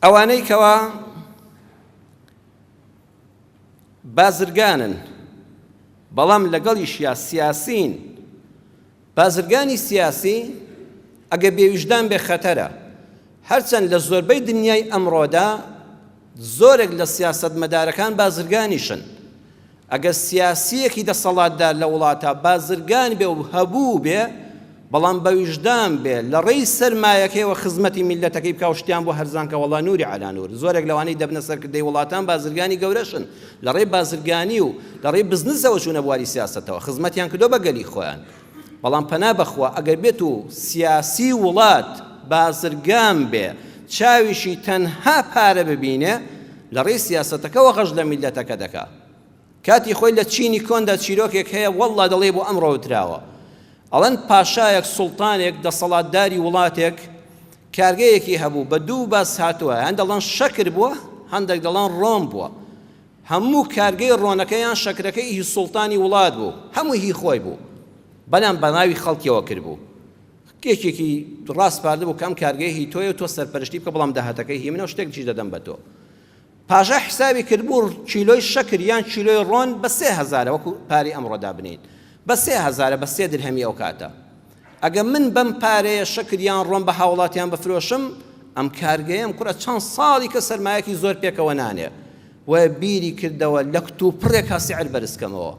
ئەوانەی کەوا بازرگانن بەڵام لەگەڵیشیا سیاسین، بازرگانی سیاسی ئەگە بێویژدان بێ خەتەرە، هەرچەند لە زۆربەی دنیای ئەمڕۆدا زۆرێک لە سیاسەتمەدارەکان بازرگانیشن، ئەگەر سیاسییەکی دەسەڵاتدار لە وڵاتا بازرگان بێ و هەبوو بێ، بەڵام بە ویژدان بێ، لە ڕێی سەرمایەکەیەوە خزمەتی میللەتەکەی بکا و شتیان بۆ هەرزان کە وەڵا نوری عەلا نور. زۆرێک لەوانەی دەبنە سەرکردەی وڵاتان بازرگانی گەورەشن، لە ڕێی بازرگانی و لە ڕێی بزنسەوە چوونە بواری سیاسەتەوە، خزمەتیان کردووە بە گەلی خۆیان. بەڵام پەنا بە خوا ئەگەر بێت و سیاسی وڵات بازرگان بێ، چاویشی تەنها پارە ببینێ، لە ڕێی سیاسەتەکەوە غەش لە میللەتەکە دەکا. کاتی خۆی لە چینی کۆندا چیرۆکێک هەیە وەڵڵا دەڵێی بۆ ئەمڕۆ وتراوە. ئەڵێن پاشایەک، سوڵتانێک، دەسەڵاتداری وڵاتێک کارگەیەکی هەبوو بە دوو باس هاتووە، هەند دەڵێن شەکر بووە، هەندێک دەڵێن ڕۆن بووە. هەموو کارگەی ڕۆنەکە یان شەکرەکەی هی سوڵتانی وڵات بوو، هەمووی هی خۆی بوو، بەلام بە ناوی خەڵکیەوە کردبوو. یەکێکی ڕاسپاردبوو کە ئەم کارگەیە هی تۆیە و تۆ سەرپەرشتی بکە، بەڵام داهاتەکەی هی منە و شتێکیش دەدەم بە تۆ. پاشا حسابی کردبوو کیلۆی شەکر یان کیلۆی ڕۆن بە سێ هەزارە وەکو پارەی ئەمڕۆ دابنێین بە سێ هەزارە بە سێ درهەمی ئەو کاتە. ئەگەر من بەم پارەیە شەکر یان ڕۆن بە هاوڵاتیان بفرۆشم ئەم کارگەیەم کوڕە چەند ساڵی کە سەرمایەکی زۆر پێکەوە نانێ و بیری کردەوە لە کتوپڕێکا سعر بەرز کەمەوە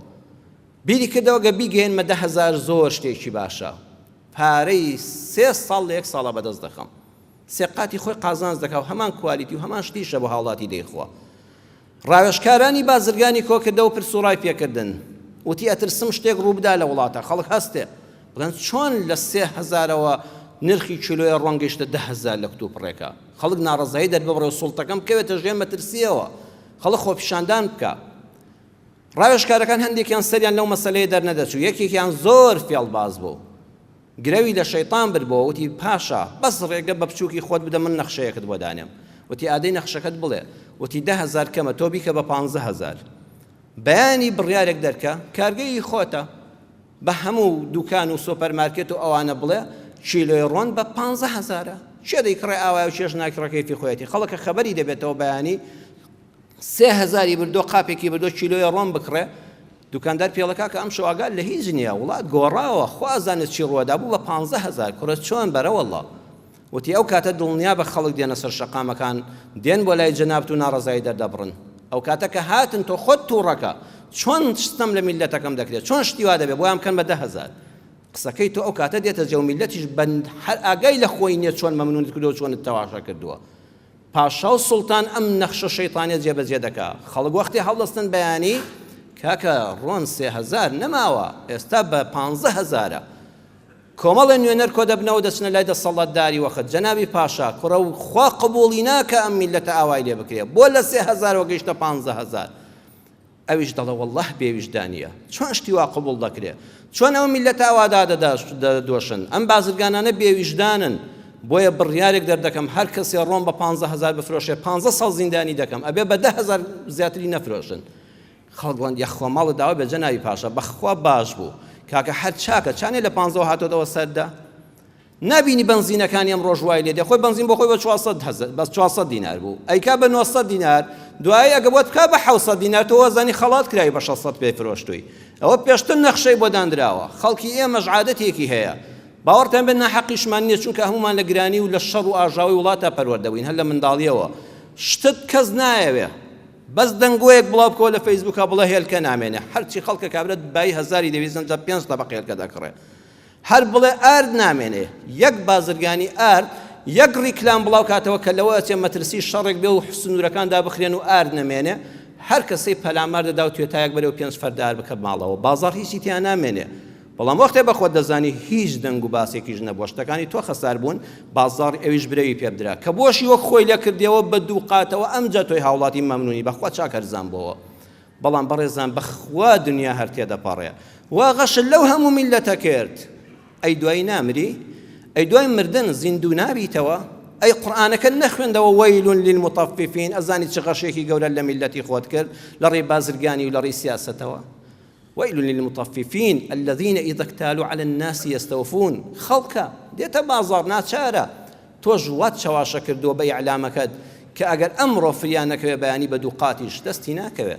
بیری کردەوە گە بیگەیەنمە 10,000 زۆر شتێکی باشە پارەی سێ ساڵ لە یەک ساڵا بەدەست دەخەم سێ قاتی خۆی قازانج دەکا و هەمان quality و هەمان شتیشە بۆ هاوڵاتی دەیخوا ڕاوێژکارانی بازرگانی کۆکردەوە پرس و ڕای پێکردن وتی ئەترسم شتێک ڕووبدا لە وڵاتە خەڵک هەستێ بڵێن چۆن لە سێ هەزارەوە نرخی کیلۆیە ڕۆن گەیشتە 10,000 لە کتوپڕێکە خەڵک ناڕەزایی دەرببڕێ و سوڵتەکەم بکەوێتە ژێر مەترسیەوە خەڵک خۆپیشاندان بکە ڕاوێژکارەکان هەندێکیان سەریان لەو مەسەلەیە دەرنەدەچوو یەکێکیان زۆر فێڵباز بوو گرەوی لە شەیتان بردبۆوە وتی، پاشا، بەس ڕێگە بە بچووکی خۆت بدە من نەخشەیەکت بۆ دانێم. وتی، ئادەی نەخشەکەت بڵێ. وتی، 10,000 کەمە، تۆ بیکە بە 15,000. بەیانی بڕیارێک دەرکە، کارگەی هی خۆتە، بە هەموو دوکان و سۆپەرمارکێت و ئەوانە بڵێ، کیلۆی ڕۆن بە پانزە هەزارە. کێ دەیکڕێ ئاوایە و کێش ناکڕێ کەیفی خۆیەتی. خەڵکە خەبەری دەبێتەوە بەیانی سێ هەزاری بردۆ قاپێکی بردۆ کیلۆیە ڕۆن بکڕێ دوکاندار پێڵە کاکە ئەمشەو ئاگات لە هیچ نییە وڵات گۆڕاوە خوا ئەزانێت چی ڕووەدا بوو بە 15,000 کوڕە چۆن بەرە وەڵڵا وتی ئەو کاتە دڵنیا بە خەڵک دێنە سەر شەقامەکان دێن بۆ لای جەنابت و ناڕەزایی دەردەبڕن ئەو کاتە کە هاتن تۆ خۆت تووڕەکە چۆن ستەم لە میللەتەکەم دەکرێت چۆن شتی وا دەبێت بۆیان بکەن بە 10,000 قسەکەی تۆ ئەو کاتە دێتە جێ و میللەتیش بەند هەر ئاگای لە خۆی نییە چۆن مەمنونت کردووە چۆنت تەواشا کردووە پاشا و سوڵتان ئەم نەخشە شەیتانیە جێبەجێ دەکا خەڵک وەختێ هەڵدەستن بەیانی کاکە ڕۆن 3000 نەماوە ئێستا بە پانزە هەزارە کۆمەڵێ نوێنەر کۆ دەبنەوە دەچنە لای دەسەڵاتداری وەخت جەنابی پاشا کوڕە و خوا قبوڵی ناکە ئەم میلەتە ئاوای لێ بکرێ بۆ لە سێ هەزارەوە گەیشتە پانزە هەزار ئەویش دەڵێ وەڵڵاه بێ ویژدانیە چۆن شتی وا قبوڵ دەکرێ چۆن ئەو میللەتە ئاوا دادەدۆشن ئەم بازرگانانە بێ ویژدانن بۆیە بڕیارێک دەردەکەم هەر کەسێ ڕۆم بە 15 هەزار بفرۆشێ 15 ساڵ زیندانی دەکەم ئەبێ بە 10 هەزار زیاتری نەفرۆشن خەڵک بڵێن یەخوا ماڵت داوە بێ جەنابی پاشا بەخوا باش بوو کاکە هەر چاکە چانێ لە پانزەوە هاتۆتەوە سەردا نابینی بەنزینەکانی ئەم ڕۆژ وای لێ دێ خۆی بەنزین بۆ خۆی بە 400 هەزار بەس 400 دینار بوو ئەیکا بە 900 دینار دوایی ئەگە بۆت بکا بە 700 دینار تۆ وازانی خەڵات کراوی بە 600 پێ فرۆشتووی ئەوە پێشتر نەخشەی بۆ دانراوە خەڵکی ئێمەش عادەتێکی هەیە باوەڕتان بێت ناحەقیشمان نییە چونکە هەمومان لە گرانی و لە شەڕ و ئاژاوەی وڵاتە پەروەردە بووین هەر لە منداڵیەوە شتت کەس نایەوێ بەس دەنگۆیەک بڵاو بکەوە لە فەیسبووکا بڵێ هێلکە نامێنێ هەرچی خەڵکە کابرا بای هەزاری دەویست ئەمجا پێنج تەبەق هێلکە دەکڕێ هەر بڵێ ئارد نامێنێ یەک بازرگانی ئارد یەک ڕیکلام بڵاو کاتەوە کە لەوە ئەچێ مەترسی شەڕێک بێ و سنوورەکان دابخرێن و ئارد نەمێنێ هەر کەسەی پەلامار دەدا و توێتایەک بەرێ و پێنج فەرد ئار بکە ماڵەوە بازاڕ هیچی تیا نامێنێ بەڵام وەختێ بە خۆت دەزانی هیچ دەنگ و باسێکیش نەبووە شتەکانی تۆ خەسار بوون بازاڕی ئەویش برەوی پێ بدرا کە بۆشی وەک خۆی لێ کردیەوە بە دوو قاتەوە ئەمجا تۆی هاوڵاتی مەمنونی بەخوا چاک هەرزان بۆوە بەڵام بەڕێزان بەخوا دنیا هەر تێدەپەڕێ وا غەشت لەو هەموو میللەتە کرد ئەی دوایی نامری ئەی دوای مردن زیندوو نابیتەوە ئەی قورئانەکە نەخوێندەوە وەیل للمطففین ئەزانی چ غەشێکی گەورە لە میللەتی خۆت کرد لە ڕێی بازرگانی و لە ڕێی سیاسەتەوە ويل للمطففين الذين إذا اكتالوا على الناس يستوفون خەڵکە دێتە بازاڕ ناچارە تۆش وات چەواشە کردووە بە ئیعلامەکەت. کە ئەگەر ئەمڕۆ فریا نەکەوێ بەیانی بە دووقاتیش دەستی ناکەوێ.